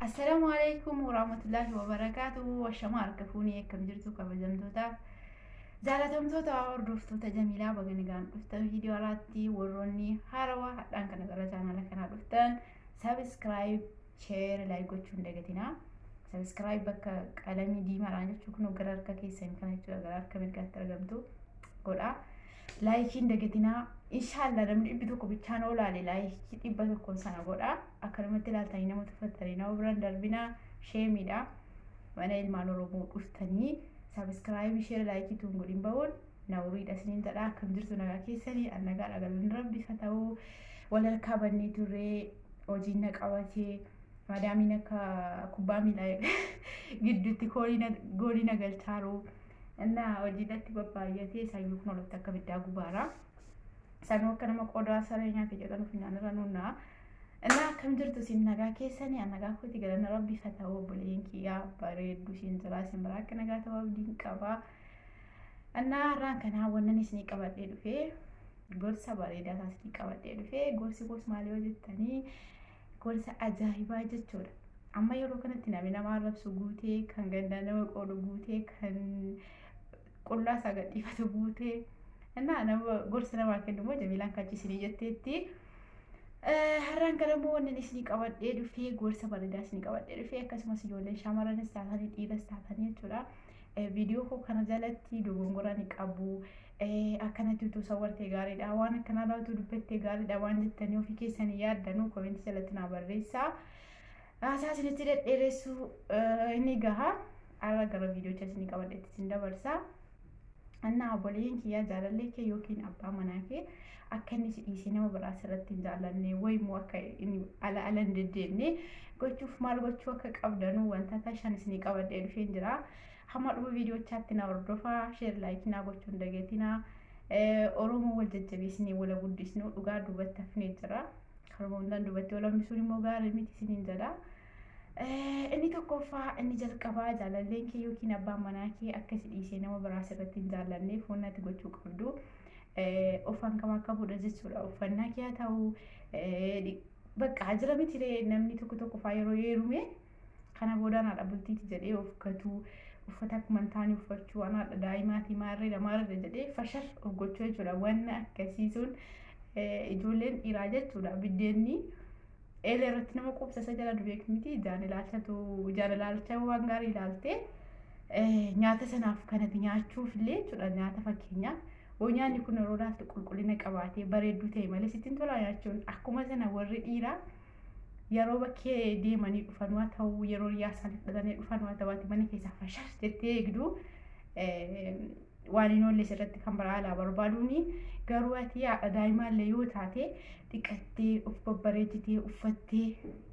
Assalaamu alaikum warahmatullahi wabarakaatuhu. Washamaa harka fuunee akkam jirtu kabajamtootaaf jaalatamtoota hordoftoota Jamiilaa, baga nagaan dhuftan. Viidiyoo alaatti warroonni haarawaa hadhaan kana gara chaanaala kanaa dhuftan subscribe, share, like gochuu hin dagatinaa. Subscribe bakka qalamii diimaadhaan jechuu kun gara harka keessan kana jechuudha, gara harka mirgaatti argamtu godha. Like hin dagatinaa. Inshaallah namni 100 bichaan oolaale like 100 sana godha. Akkanumatti ilaaltanii nama tuffattanii nama biraan darbinaa, sheemiidha. Mana ilmaan Oromoo dhuftanii subscribe, share, like tuun godhin ba'uun nawriidha isiniin jedha. Akkam jirtu, nagaa keessanii? An nagaadha, galanni rabbi isa ta'uu. Wal harkaa bannee turree hojiin na qabatee, madaamiin akka kubbaa miilaa gidduutti goolii na galchaaru. Innaa hojiidhatti babbaay'atee sayyuu kun olatti akka biddaa gubaara. Sanuu akka nama qodaa saree nyaate jedhan funyaan irra nunnaa. Innaa akkam jirtu isin, nagaa keessanii? An nagaa kooti, galanni rabbi isa ta'uu. Obboleeyyan kiyyaa bareeddu isin jira, isin biraa akka nagaa ta'uu abdiin qaba. Innaa har'aan kanaa wannan isinii qabadhee dhufee gorsa bareedaa isaa isinii qabadhee dhufee. Gorsi koos maal yoo jettanii, gorsa ajaa'ibaa jechuudha. Amma yeroo kanatti namni nama arrabsu guutee, kan gandaa nama qoodu guutee, kan qullaa isaa gadhiifatu guutee. Innaa nama gorsa namaa kennu immoo Jamiilaan kachisinii jetteetti. Har'aan kana immoo wannan isinii qabadhee dhufee gorsa bareedaa isinii qabadhee dhufee, akkasumas ijoolleen shamarranis taatanii dhiiras taatanii jechuudha. Viidiyoo koo kana jalatti dogongora ni qabu. Akkanatti utuu sawwartee gaariidha. Waan akkanarraa utuu dubbattee gaariidha waan jettanii ofii keessanii yaaddanuu comment jalatti naa barreessaa. Haasaa isinitti dhedheeressuu inni gaha. Har'a gara viidiyoocha isinii qabadheetti isin dabarsa. Annaa obboleeyyan kiyyaa, jaalallee kee yookiin abbaa manaa kee akka inni si dhiisee nama biraa sirratti hin jaallanne wayi immoo akka inni ala ala hin deddeemne gochuuf maal gochuu akka qabdanuu wantoota shan isinii qabadhee dhufeen jira. Hamma dhuma viidiyoochaatti na hordofaa, share, like naa gochuu hin dagatinaa. Oromoo wal jajjabeessinee wala guddisnu, dhugaa duubatti hafnee jira. Karuma hundaan duubatti wal hambisuun immoo gaarii miti isiniin jedha. Inni tokkoffaa, inni jalqabaa, jaalalleen kee yookiin abbaan manaa kee akka si dhiisee nama biraa sirratti hin jaallanneef wanti ati gochuu qabdu of hankabaakabuudha jechuudha. Uffannaa kee haa ta'u, bakka jira miti namni tokko tokko faa yeroo heerume kana boodaan haadha bultiiti jedhee of gatuu, uffata akkuma hin taane uffachuu, waan haadha daa'imaatii maarreedha maarreedha jedhee fashar of gochuu jechuudha. Wanni akkasii sun ijoolleen dhiiraa jechuudha. Biddeenni eelee irratti nama quubsa isa jala dubeek miti, ijaan ilaalchatu, ijaan ilaalcha waan gaarii ilaaltee nyaata sanaaf kanatti nyaachuuf illee jechuudha. Nyaata fakkeenyaaf hoo nyaanni kun yeroo ilaaltu qulqullina qabaatee bareedduu ta'e malee sitti hin tolaa nyaachuun. Akkuma sana warri dhiiraa yeroo bakkee deemanii dhufan waa ta'uu, yeroo riyaa isaanii fudhatanii dhufan waa ta'u, ati mana keessaa fashar jettee eegdu waan hin oolle sirratti kan biraa alaa barbaaduuni. Garuu ati haadha daa'imaallee yoo taate dhiqattee of babbareechitee uffattee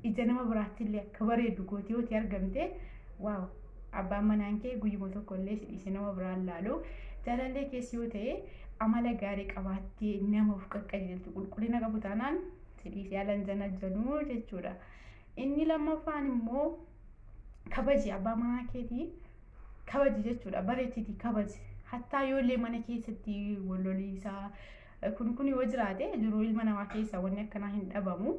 ija nama biraatti illee akka bareeddu gootee yoo argamte, wow, abbaan manaan kee guyyuma tokko illee si dhiisee nama biraan laalu. Jaalallee keessa yoo ta'e amala gaarii qabaattee nama of qaqqajeelchu qulqullina qabu taanaan si dhiisee alan jana januu jechuudha. Inni lammaffaan immoo kabaji abbaa manaa keetii, kabaji jechuudha. Bareechitii kabaji. Hattaa yoo illee mana keessatti wal loliisaa kun kun yoo jiraate, jiruu ilma namaa keessa wanni akkanaa hin dhabamu.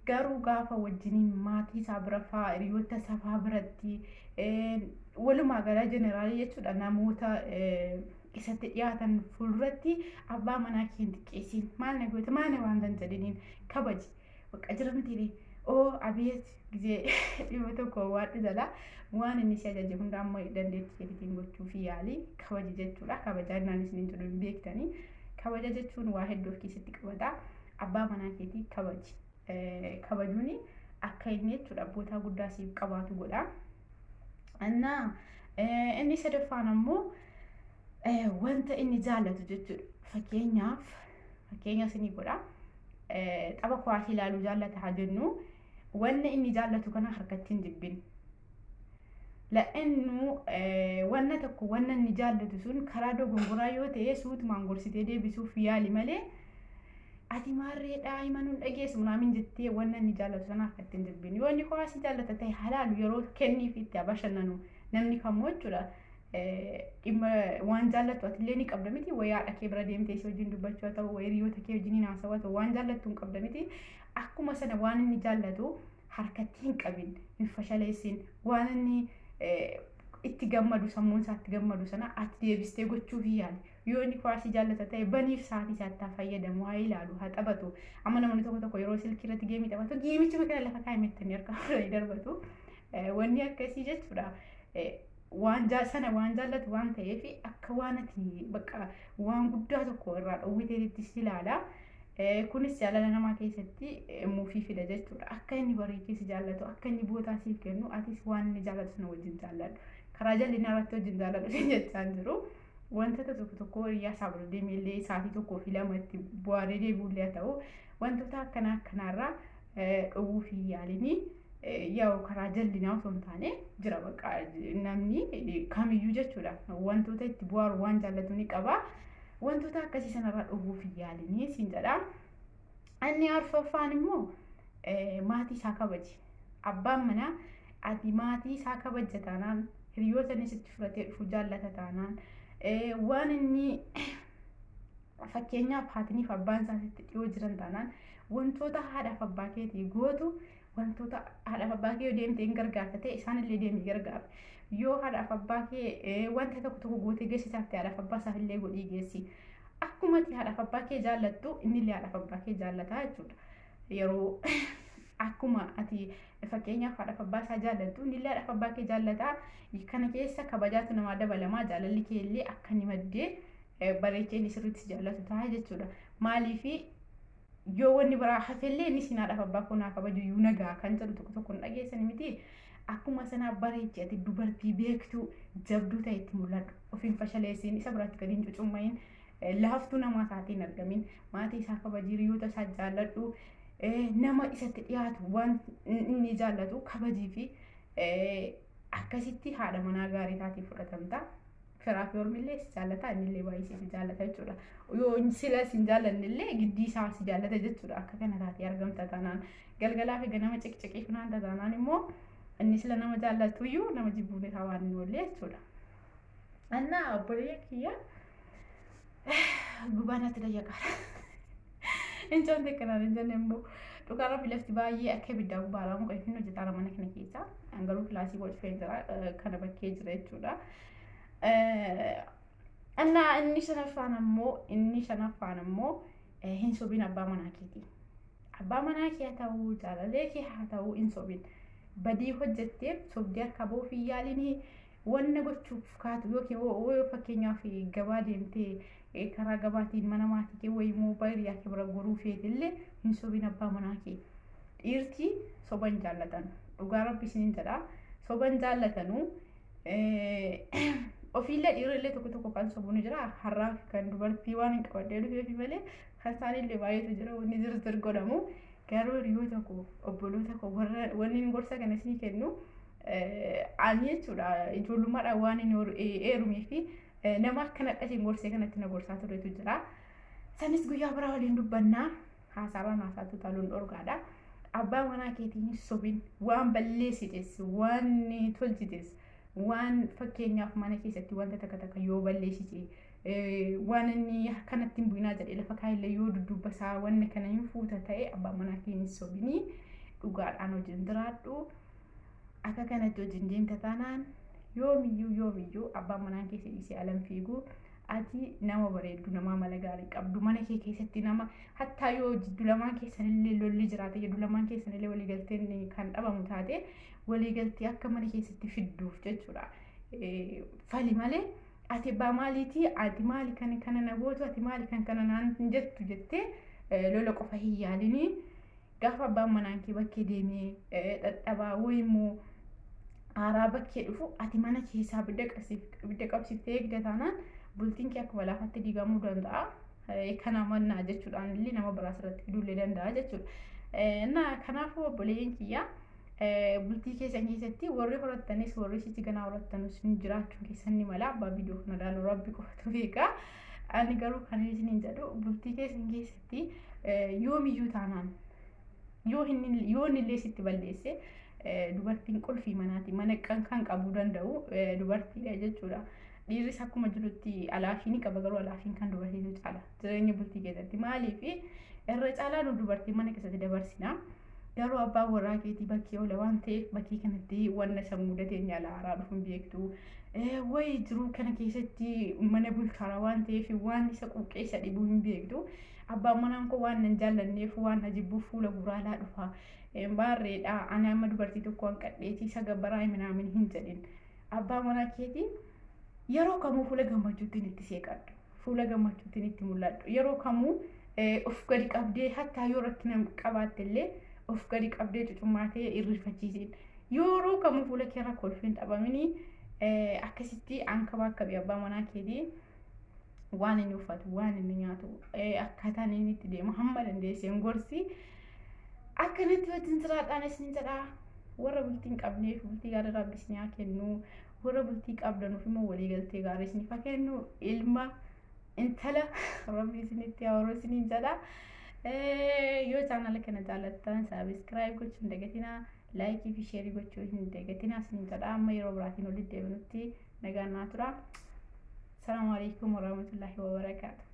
Garuu gaafa wajjiniin maatii isaa bira faa, hiriyoota isaa faa biratti, walumaa gala general jechuudha, namoota isatti dhiyaatan fuulduratti abbaa manaa kee hin xiqqeessin. Maal na goota, maal na waan jedhiniin, kabaji. Bakka jira miti oo abiyeet gizee 100 waan jala waan inni si ajaje hunda amma dandeettii keetiitiin gochuu fi yaalii, kabaji jechuudha. Kabajaa innaan isiniin jedhu hin beektanii. Kabaja jechuun waa hedduu of keessatti qabata. Abbaa manaa keetii kabaji. Kabajuun akka inni jechuudha abbootaa guddaa siif qabaatu godha. Innaa inni sadaffaan ammoo wanta inni jaallatu jechuudha. Fakkeenyaaf, fakkeenya isinii godha. Tapha kuwaasii ilaaluu jaallata haa jennu. Wanni inni jaallatu kana harkatti hin jibbin. La'innu wanna tokko, wanna inni jaallatu sun karaa dogongoraa yoo ta'e suutumaan gorsitee deebisuuf yaali malee, ati maarreedhaa himanuun dhageessu munaamin jettee wanna inni jaallatu sana harkatti hin jibbin. Yoo inni kuwaasii jaallata ta'e halaalu, yeroo kenniif itti bashannanu. Namni kamuu jechuudha. Dhimma waan jaallattu atillee ni qabda miti? Wayii haadha kee bira deemtee si wajjin dubbachuu haa ta'u, wayii hiriyoota kee wajjin haasawaa ta'u, waan jaallattu hin qabda miti? Akkuma sana waan inni jaallatu harkatti hin qabin, hin fashaleessin. Waan inni itti gammadu, sammuun isaa itti gammadu sana ati deebistee gochuuf yaali. Yoo inni kuwaasii jaallata ta'e baniif sa'aatii isaatti haa fayyadamu, haa ilaalu, haa taphatu. Amma namoonni tokko tokko yeroo silkii irratti geemii taphatu geemicha kana lafa kaa'ame harka fuudhanii darbatu. Wanni akkasii jechuudha. Waan sana waan jaallatu waan ta'eef akka waan ati bakka waan guddaa tokko irraa dhowwiteetti si ilaala. Kunis jaalala namaa keessatti muufii fida jechuudha. Akka inni bareechee si jaallatu, akka inni bootaa siif kennu, atis waan inni jaallatu sana wajjin jaalladhu. Karaa jallinaa irratti wajjin jaalladhu jechaa hin jiru. Wantoota tokko tokko hiriyaa isaa bira deemee illee sa'aatii tokkoo fi lama itti bu'aaree deebi'ullee haa ta'u, wantoota akkanaa akkanaarraa dhowwuu fi yaalinii yaa'u karaa jallinaa osoo hin taane jira bakka namni kamiyyuu jechuudha. Wantoota itti bu'aaru waan jaallatu ni qaba. Wantoota akkasii sanarraa dhowwuu fi yaalinii siin jedha. Inni arfaffaan immoo maatii isaa kabaji. Abbaan manaa ati maatii isaa kabajja taanaan, hiriyoota inni sitti fudhatee dhufu jaallata taanaan, waan inni fakkeenyaaf haatiniif abbaan isaa sitti dhiyoo jiran taanaan, wantoota haadhaaf abbaa keetii gootu, wantoota haadhaaf abbaa kee yoo deemte hin gargaarta ta'e isaanillee deemii gargaara. Yoo haadhaaf abbaa kee wanta tokko tokko gootee geessitaaf ta'e haadhaaf abbaa isaaf illee godhii geessi. Akkuma ati haadhaaf abbaa kee jaallattu innillee haadhaaf abbaa kee jaallataa jechuudha. Yeroo akkuma ati fakkeenyaaf haadhaaf abbaa isaa jaallattu innillee haadhaaf abbaa kee jaallataa. Kana keessa kabajaatu namaa dabalamaa, jaalalli kee illee akka inni maddee bareechee inni sirriitti si jaallatu ta'a jechuudha. Maaliif yoo wanni biraa hafellee inni siin haadhaaf abbaa koo naa kabaju iyyuu nagaa kan jedhu tokko tokko hin dhageessan miti. Akkuma sanaa bareechi ati dubartii beektuu jabduu ta'e itti mul'adhu. Ofiin fashaleessiin, isa biratti gadi hin cucummayin, laaftuu namaa taatee hin argamin. Maatii isaa kabaji, hiriyoota isaa jaalladhu, nama isatti dhiyaatu waan inni jaallatu kabajii fi akkasitti haadha manaa gaarii taatee fudhatamta. Firaa fi ormillee si jaallata, innillee baay'ee si jaallata jechuudha. Yoo sila si hin jaallannellee giddii isaa si jaallata jechuudha. Akka kana taatee argamta taanaan, galgalaa fi ganama ciqciqii funaanta taanaan immoo inni sila nama jaallatu iyyuu nama jibbuun isaa waan hin oolle jechuudha. Annaa obboleeyyan kiyya gubaa natti dayyaqaadha. Incoon tekkanaan hin jenne immoo dhugaa rabbi lafti baay'ee akka ibiddaa gubaadha. Muka hin hojjetaa mana kana keessa. Garuu kilaasii wal dhufee jira kana bakkee jira jechuudha. Annaa inni shanaffaan ammoo hin sobin abbaa manaa keetii. Abbaa manaa kee haa ta'uu, jaalalee kee haa ta'uu, hin sobin. Badii hojjetteef sobdee akka boof hin yaalinii. Wanna gochuuf kaatu yookiin yoo fakkeenyaaf gabaa deemtee karaa gabaatiin mana maatii kee wayii immoo hiriyaa kee bira goruu feetillee hin sobin abbaa manaa kee. Dhiirti soba hin jaallatan. Dhugaa rabbi isiniin jedha. Soba hin jaallatanuu. Ofiillee dhiirrillee tokko tokko kan sobu ni jira. Har'aaf kan dubartii waan hin qabadhee dhufeefi malee kan isaaniillee baay'eetu jira wanni zirzir godhamu. Garuu hiriyoota koo, obboloota koo, warra wanni inni gorsa kana isinii kennu ani jechuudha, ijoollummaadhaan waan inni heerumee fi nama akkana dhaseen gorsee kanatti na gorsaa turetu jira. Sanis guyyaa biraa waliin dubbannaa, haasaarraan haasaatu taluun dhorgaadha. Abbaa manaa keetii hin sobin. Waan balleessites, waan tolchites, waan fakkeenyaaf mana keessatti wanta takka takka yoo balleessite, waan inni kanatti hin bu'inaa jedhee lafa kaa'ellee yoo dudduuba isaa wanni kana hin fuuta ta'e, abbaa manaa kee hin sobinii, dhugaadhaan wajjin jiraadhu. Akka kanatti wajjin deemta taanaan yoomiyyuu yoomiyyuu abbaan manaa kee si dhiisee alan fiigu. Ati nama bareeddu, nama amala gaarii qabdu, mana kee keessatti nama hattaa yoo jiddu lamaan keessanillee lolli jiraate, jiddu lamaan keessanillee waliigalteen kan dhabamu taate, waliigaltee akka mana keessatti fidduuf jechuudha. Fali malee ati abbaa maaliitii, ati maali kan kana na gootu, ati maali kan kana naan jettu jettee lola qofa hin yaalinii. Gaafa abbaan manaan kee bakkee deemee dhadhabaa wayii immoo aaraa bakkee dhufu, ati mana keessaa ibidda qabsiiftee eegda taanaan bultiin kee akkuma laafatti diigamuu danda'a. Kana mannaa jechuudhaan illee nama biraas irratti fiduu illee danda'a jechuudha. Na kanaafuu obboleeyyan kiyyaa, bultii keessan keessatti warri horattanis, warri sichi ganaa horattanus ni jiraachuun keessan ni mala. Abbaa viidiyoo kana ilaalu rabbi qofatu beeka. Ani garuu kan isiniin jedhu, bultii keessan keessatti yoomiyyuu taanaan yoo inni illee sitti balleesse, dubartiin qulfii manaati, mana kan qabuu danda'u dubartiidha jechuudha. Dhiirris akkuma jirutti alaafii ni qaba, garuu alaafiin kan dubartiitu caala jireenya bultii keessatti. Maaliif irra caalaa nu dubartii mana keessatti dabarsina. Garuu abbaan warraa keetii bakkee oola waan ta'eef bakkee kanatti wanna isa mudatee nyaala haaraa dhufuun beektu. Wayi jiruu kana keessatti mana bulchaara waan ta'eef waan isa quuqqee isa dhibuu hin beektu. Abbaan manaan koo waan nan jaallanneef waan na jibbuuf fuula guraalaa dhufa. Baarreedha ani amma dubartii tokko hanqadheetii isa gabbaraa minaamin hin jedhin. Abbaa manaa keetii yeroo kamuu fuula gammachuutiin itti seeqadhu. Fuula gammachuutiin itti mul'adhu. Yeroo kamuu of gadi qabdee hattaa yoo rakkina qabaatte illee of gadi qabdee cucummaatee irrifachiisin. Yeroo kamuu fuula keerra kolfiin dhabaminii akkasitti ankabaakkabi abbaa manaa keetii waan inni uffatu, waan inni nyaatu, akkaataan inni itti deemu hamma dandeesseen gorsi. Akkanatti wajjin jiraadhaan isin jedhaa. Warra bultii hin qabneef bultii gaarii Rabbi isin haa kennu. Warra bultii qabdanuuf immoo waliigaltee gaarii isiniif haa kennu. Ilma intala Rabbi isinitti haa horu isiniin jedha. Yoo chaanala kana jaallattan subscribe gochuu hin dagatinaa. Like fi share gochuu hin dagatinaa isiniin jedha. Amma yeroo biraatiin walitti deebinutti nagaan naa tura. Salaamu alaikum warahmatullahi wabarakaatu.